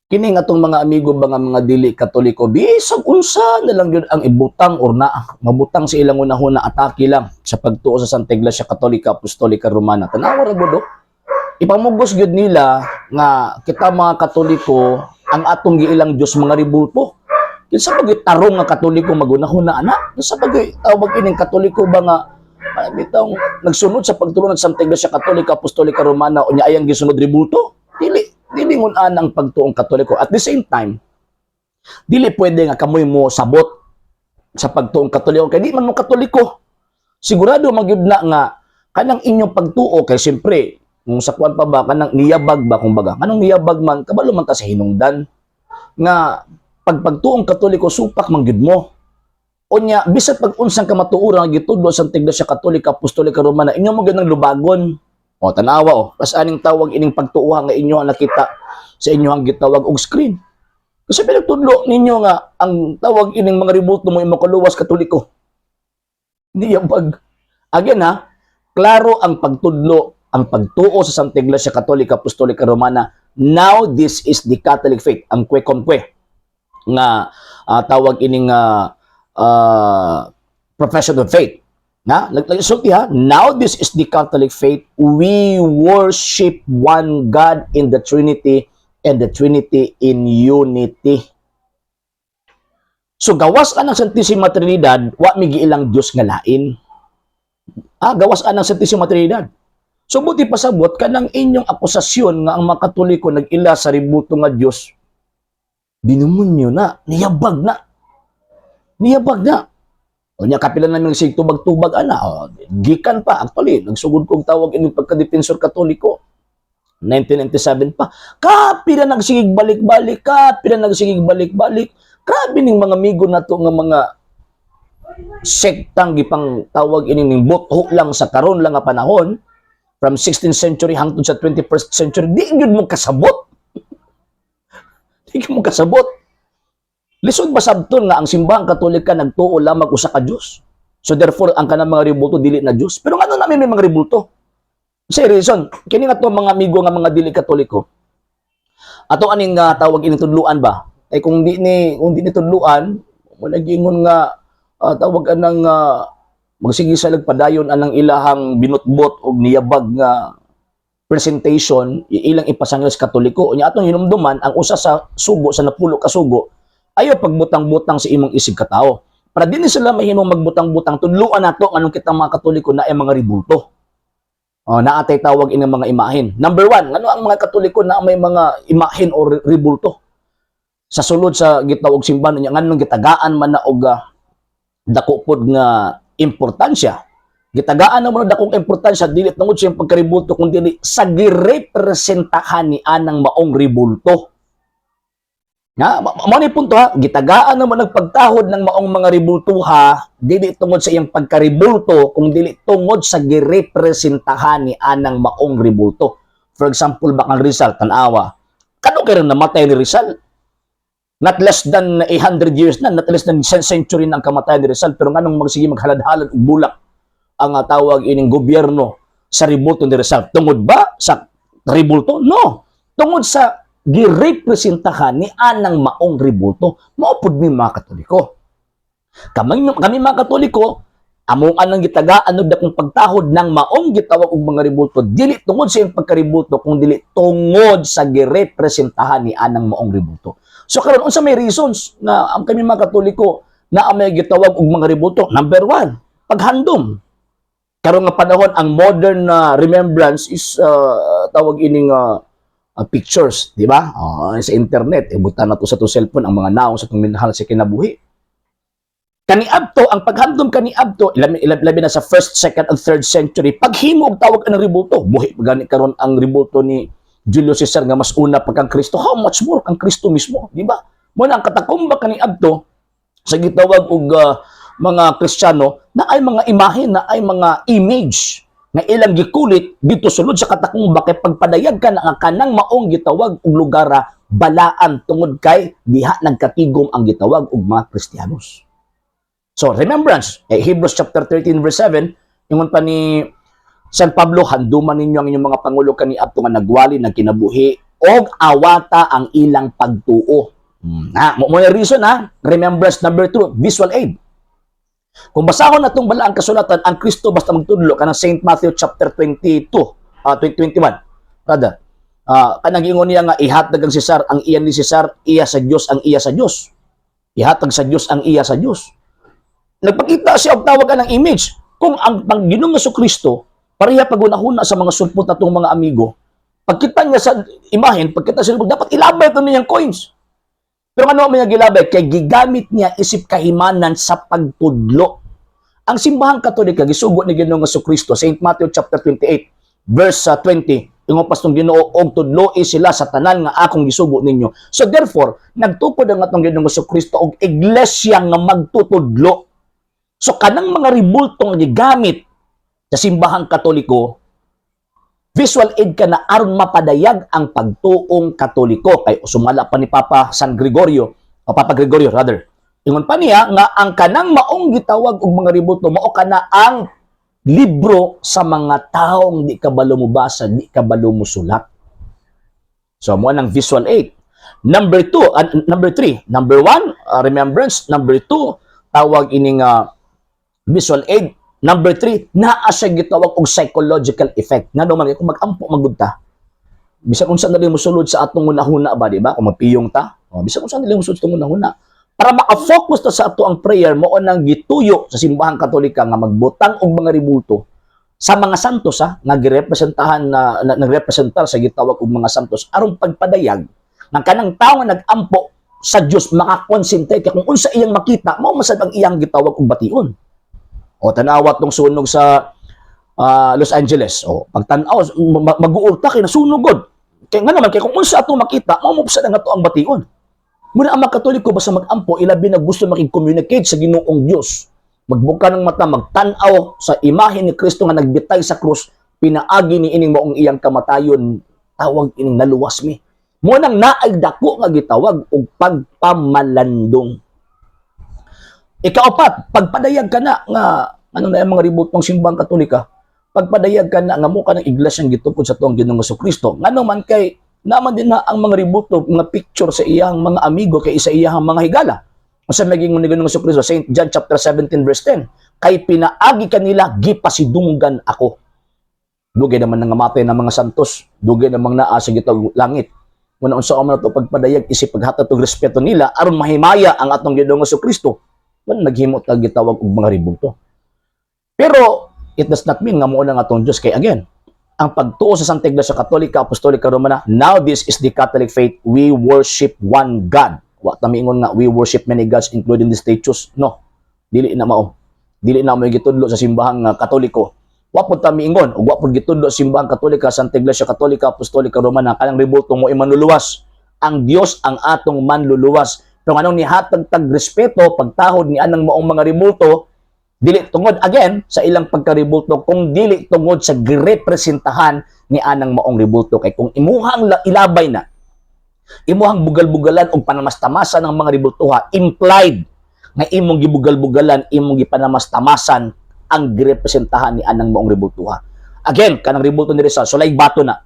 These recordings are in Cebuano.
Kini nga atong mga amigo ba nga mga dili Katoliko, bisag unsa na lang gyud ang ibutang or na mabutang sa ilang unahuna, atake lang sa pagtuo sa Santa Iglesia Katolika Apostolika Romana. Tanawa ra gud, oh. Ipamugos gyud nila nga kita mga Katoliko, ang atong giilang Dios mga rebulto. Kinsa pa gyud tarong nga Katoliko magunahuna ana? Kinsa pa gyud tawag ining Katoliko ba nga bitawng nagsunod sa pagtulon ng Santa Iglesia Katolika Apostolika Romana, unya ayang gisunod rebulto? Dili dili ngun ang pagtuong Katoliko. At the same time, dili pwede nga kamoy mo sabot sa pagtuong Katoliko kay di man mo Katoliko. Sigurado magyud na nga kanang inyong pagtuo kay siyempre kung sa kuan pa ba, kanang niyabag ba, kumbaga kanang niyabag man, kabalo man ta sa hinungdan nga pag pagtuong Katoliko, supak man gyud mo. Unya bisan pag unsang kamatuoran nga gitudlo sa Iglesia Katolika Apostolika Romana, inyo mo gyud nang lubagon. O, tanawa o. Pas aning tawag ining pagtuoha nga inyo ang nakita sa inyo ang gitawag og screen. Kasi pinagtudlo ninyo nga ang tawag ining mga rebulto mo imo kaluwas, Katoliko. Niyabag. Again ha, klaro ang pagtudlo, ang pagtuo sa Santa Iglesia Katolika Apostolika Romana. Now this is the Catholic faith, ang Quecumque nga tawag ining profession of faith. Na, nagsulti ha, "Now this is the Catholic faith. We worship one God in the Trinity and the Trinity in unity." So gawas anang Santissima Trinidad, wa mi giilang Dios nga lain. Ah, gawas anang Santissima Trinidad. So buti pasabot kanang inyong akusasyon nga ang mga Katoliko nag-ila sa rebulto nga Dios, dinemonyo na, niyabag na. Niyabag na. O nya kapila namin sig tubag-tubag ana. O, gikan pa actually nagsugod kog tawag ining pagka-defensor Katoliko 1997 pa. Kapila nagsigig balik-balik, kapila nagsigig balik-balik. Grabe ning mga amigo nato nga mga sektang gipang tawag ini ning butho lang sa karon lang nga panahon, from 16th century hangtod sa 21st century, di gyud mo kasabot. Di gyud mo kasabot. Lisod ba sabton nga ang Simbahang Katolika nagtuo lamang usa ka Dios? So therefore ang kanang mga rebulto dili na Dios. Pero ngano namin may mga rebulto? Sa reason, kini nga to mga amigo nga mga dili Katoliko. Ato aning nga tawag ining tudluan ba? Ay kung di ni tudluan, mo nagingon nga tawag anang magsige sa padayon anang ilahang binutbot og niyabag nga presentation, ilang ipasangil sa Katoliko. Unya atong hinumduman ang usa sa sugo sa napulo ka sugo, ayaw pagbutang-butang sa imong isig katao. Para di ni sila mahimong magbutang-butang, tudluan nato nganong kitang mga Katoliko na ay mga rebulto. Oh, naatay tawag ini mga imahen. Number one, ngano ang mga Katoliko na may mga imahen o rebulto? Sa sulod sa gitawag simbahan niya, nganong gitagaan man na og dako pod nga importansya? Gitagaan na mo na dakong importansya dili tungod sa iyang pagkaribulto kun dili sa girepresentahan ni anang maong rebulto. Nga, mao ni punto ha, gitagaan na mo nagpagtahod ng maong mga rebultuha dili tungod sa iyang pagkaribulto kung dili tungod sa girepresentahan ni anang maong rebulto. For example, bakang Rizal, tanawa. Kano kay namatay ni Rizal? Not less than 800 years na, not less than century na ang kamatayan ni Rizal, pero nganong magsige maghalad-halad og bulak ang tawag ining gobyerno sa rebulto ni Rizal? Tungod ba sa rebulto? No. Tungod sa girepresentahan ni anang maong rebulto. Mao pud mi mga Katoliko. Kami mga Katoliko, among anang gitagaan og dakong pagtahod ng maong gitawag og mga rebulto dili tungod sa iyang pagkaribulto kung dili tungod sa girepresentahan ni anang maong rebulto. So karon, unsa may reasons nga ang kami mga Katoliko na may gitawag og mga rebulto? Number one, paghandom. Karon nga panahon, ang modern na remembrance is tawag ining pictures, di ba? Oh, sa internet, ibutan na to sa to cellphone ang mga naong sa itong minahal sa kinabuhi. Kaniadto, ang paghandom kaniadto, labi na sa first, second, and third century, paghimo og tawag ang rebulto. Buhi pa gani karon ang rebulto ni Julius Caesar nga mas una pa kang Kristo. How much more kang Kristo mismo, di ba? Mo na ang katakumba kaniadto sa gitawag og mga Kristiyano na ay mga imahe, na ay mga image nga ilang gikulit dito sulod sa katakumba kay pagpadayag ka na nga kanang maong gitawag og lugara balaan tungod kay diha nagkatigom ang gitawag og mga Kristiyanos. So, remembrance, eh, Hebrews chapter 13 verse 7, ingon pa ni San Pablo, "Handuman ninyo ang inyong mga pangulo kaniadto nga nagwali, nagkinabuhi Og awata ang ilang pagtuo. Na, mo yung reason ha. Remembrance number two, visual aid. Kung basahon natong balaang kasulatan, ang Kristo basta magtudlo kanang Saint Matthew chapter 22, 2021. Rather, kanang giingon niya nga ihatag ang Cesar ang iya ni Cesar, iya sa Dios ang iya sa Dios. Ihatag sa Dios ang iya sa Dios. Nagpakita siya og tawag ng image. Kung ang Panginoong Kristo pareha pagunahuna sa mga sulpot natong mga amigo, pagkita niya sa imahen, pagkita sa dapat ilabay ito niyang coins. Pero ano ang mga gilabay? Kay gigamit niya isip kahimanan sa pagtudlo. Ang Simbahang Katolika gisugo ni Ginoong Kristo, St. Matthew chapter 28 verse 20, ingon pas tong Ginoo, "Og tudloi sila sa tanan nga akong gisugo ninyo." So therefore, nagtukod ang atong Ginoong Kristo og iglesia nga magtutudlo. So kanang mga ribulto nga gigamit sa Simbahang Katoliko, visual aid ka na aron mapadayag ang pagtuong Katoliko. Kay sumala pa ni Papa San Gregorio o Papa Gregorio rather, ingon pa niya nga ang kanang maong gitawag og mga ribulto mao kana ang libro sa mga taong di kabalo mobasa, di kabalo mosulat. So mo nang visual aid. Number two, number three, number one, remembrance. Number two, tawag ining visual aid. Number three, naa siya gitawag og psychological effect. Ngano man, kung mag-ampo magud ta, bisan unsa na mo sulod sa atong hunahuna ba, di ba? Kung magpiyong ta, oh, bisan unsa na mo sulod sa atong hunahuna. Para maka-focus ta sa ato ang prayer, mao nang gituyo sa Simbahang Katolika nga magbutang og mga ribulto sa mga santos ha, nga girepresentahan na nagrepresentar sa gitawag og mga santos aron pagpadayag ng kanang tawo nga nag-ampo sa Dios, makakonsentrate kay kung unsa iyang makita, mao masad ang iyang gitawag og bation. O tanawa tong sunog sa Los Angeles. O pagtan-aw mag-uurta kay nasunog gud. Kay nga naman kay kung unsa atong makita, mao mo sad ang ato ang bation. Muna ang mga Katoliko basta mag-ampo, ilabi na gusto makig-communicate sa Ginoong Dios. Magbuka ng mata, magtan-aw sa imahe ni Kristo nga nagbitay sa krus, pinaagi ni ining maong iyang kamatayon, tawag ining naluwas mi. Mo nang naay dako nga gitawag og pagpamalandong. Ikaapat, pagpadayag ka na nga ano na yung mga ribultong Simbang Katolika, pagpadayag ka na nga mo ka ng iglesia gitukod sa tuong Ginoong Kristo. Ngano man, kay naman din na ang mga ribulto, mga picture sa iyang mga amigo kay isa iyang mga higala. Unsa maging ni Ginoong Kristo, St. John chapter 17 verse 10, "Kay pinaagi kanila gipasidunggan ako." Dugay naman nangamatay ng mga santos, dugay namang naa sa gitawag langit. Muna unsa man ato pagpadayag isip paghatag og respeto nila aron mahimaya ang atong Ginoong Kristo. Man naghimo tag gitawag og mga ribulto. Pero it does not mean nga mao na nga atong Diyos kay again, ang pagtuo sa Santa Iglesia Katolika Apostolika Romana, now this is the Catholic faith, we worship one God. Wa ta miingon nga we worship many gods including the statues. No. Dili na mao. Dili na mo gitudlo sa Simbahang Katoliko. Wa pud ta miingon ug wa pud gitudlo sa Simbahang Katolika, Santa Iglesia Katolika Apostolika Romana, kanang ribulto mo manluluwas. Ang Dios ang atong manluluwas. Pero anong nihatag tag respeto pagtahod ni anang maong mga ribulto, dili tungod again sa ilang pagkaribulto kung dili tungod sa girepresentahan ni anang maong ribulto. Kay kung imuhang ilabay na, imuhang bugal-bugalan og panamastamasan ng mga ribultuha, implied nga imong gibugal-bugalan, imong gipanamastamasan ang girepresentahan ni anang maong ribultuha. Again, kanang ribulto ni Rizal, sulay bato na.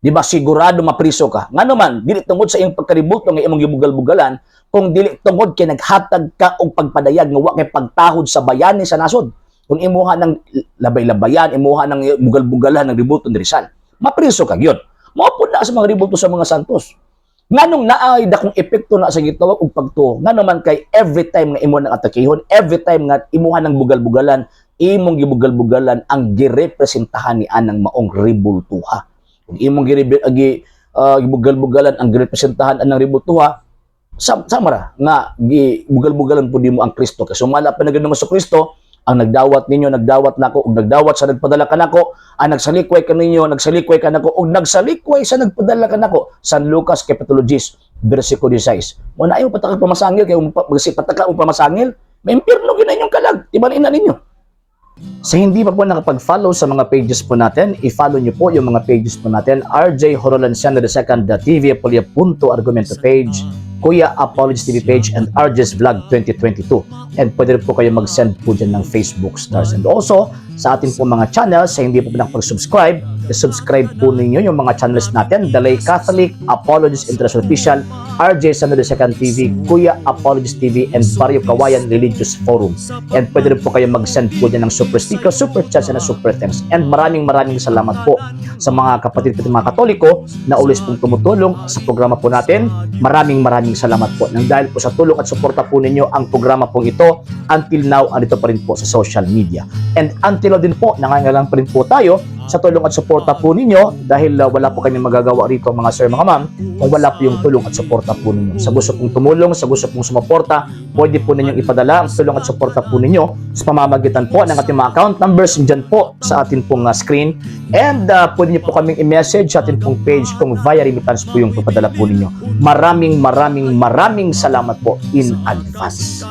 Di ba sigurado mapriso ka? Ngano man, dili tungod sa iyong pagkaribulto nga imong gibugal-bugalan, kung dili tungod kay naghatag ka og pagpadayag nga wa kay pagtahod sa bayani sa nasod. Kung imuha ng labay-labayan, imuha ng bugal-bugalan ng ribulto ni Rizal, mapriso ka gyud. Mao pud na sa mga ribulto sa mga santos. Nganong naay dakong epekto na sa gitawag og pagtuo? Ngano man, kay every time nga imo nang atakihon, every time nga imuha ng bugal-bugalan, imong gibugal-bugalan ang girepresentahan ni anang maong ribultuha. Kung imong gibugal-bugalan ang girepresentahan anang ribultuha, sama ra nga gibugal-bugalan pud nimo ang Kristo. Kay sumala pa na Ginoong Kristo, "Ang nagdawat ninyo, nagdawat nako, ug nagdawat sa nagpadala kanako, ang nagsalikway kaninyo, nagsalikway kanako, ug nagsalikway sa nagpadala kanako." San Lucas Kapitulo 10, versikulo 16. Mo na ayo pataka pamasangil kay pataka mo pamasangil, may impierno gyud na inyong kalag. Timan ina ninyo. Sa hindi pa po nakapag-follow sa mga pages po natin, i-follow nyo po yung mga pages po natin: RJ Horolanciano II, the TV Apolia Punto Argumento page, Kuya Apologies TV page, and RJ's Vlog 2022. And pwede rin po kayo mag-send po dyan ng Facebook stars. And also, sa sa ating po mga channels. Sa hindi po nakapag-subscribe, subscribe po ninyo yung mga channels natin: The Lay Catholic, Apologist International Official, RJ Samuel Second TV, Kuya Apologist TV, and Barrio Kawayan Religious Forum. And pwede rin po kayo mag-send po dyan ng super sticker, super chat, and super thanks. And maraming maraming salamat po sa mga kapatid ko, mga Katoliko na always pong tumutulong sa programa po natin. Maraming maraming salamat po. Nang dahil po sa tulong at suporta po ninyo, ang programa pong ito until now andito pa rin po sa social media. And until now din po, nangangailangan pa rin po tayo sa tulong at suporta po ninyo dahil wala po kami magagawa rito, mga sir, mga ma'am, kung wala po yung tulong at suporta po ninyo. Sa gusto pong tumulong, sa gusto pong sumuporta, pwede po ninyong ipadala ang tulong at suporta po ninyo sa pamamagitan po ng ating mga account numbers dyan po sa atin pong screen. And pwede niyo po kaming i-message sa atin pong page kung via remittance po yung papadala po ninyo. Maraming maraming maraming salamat po in advance.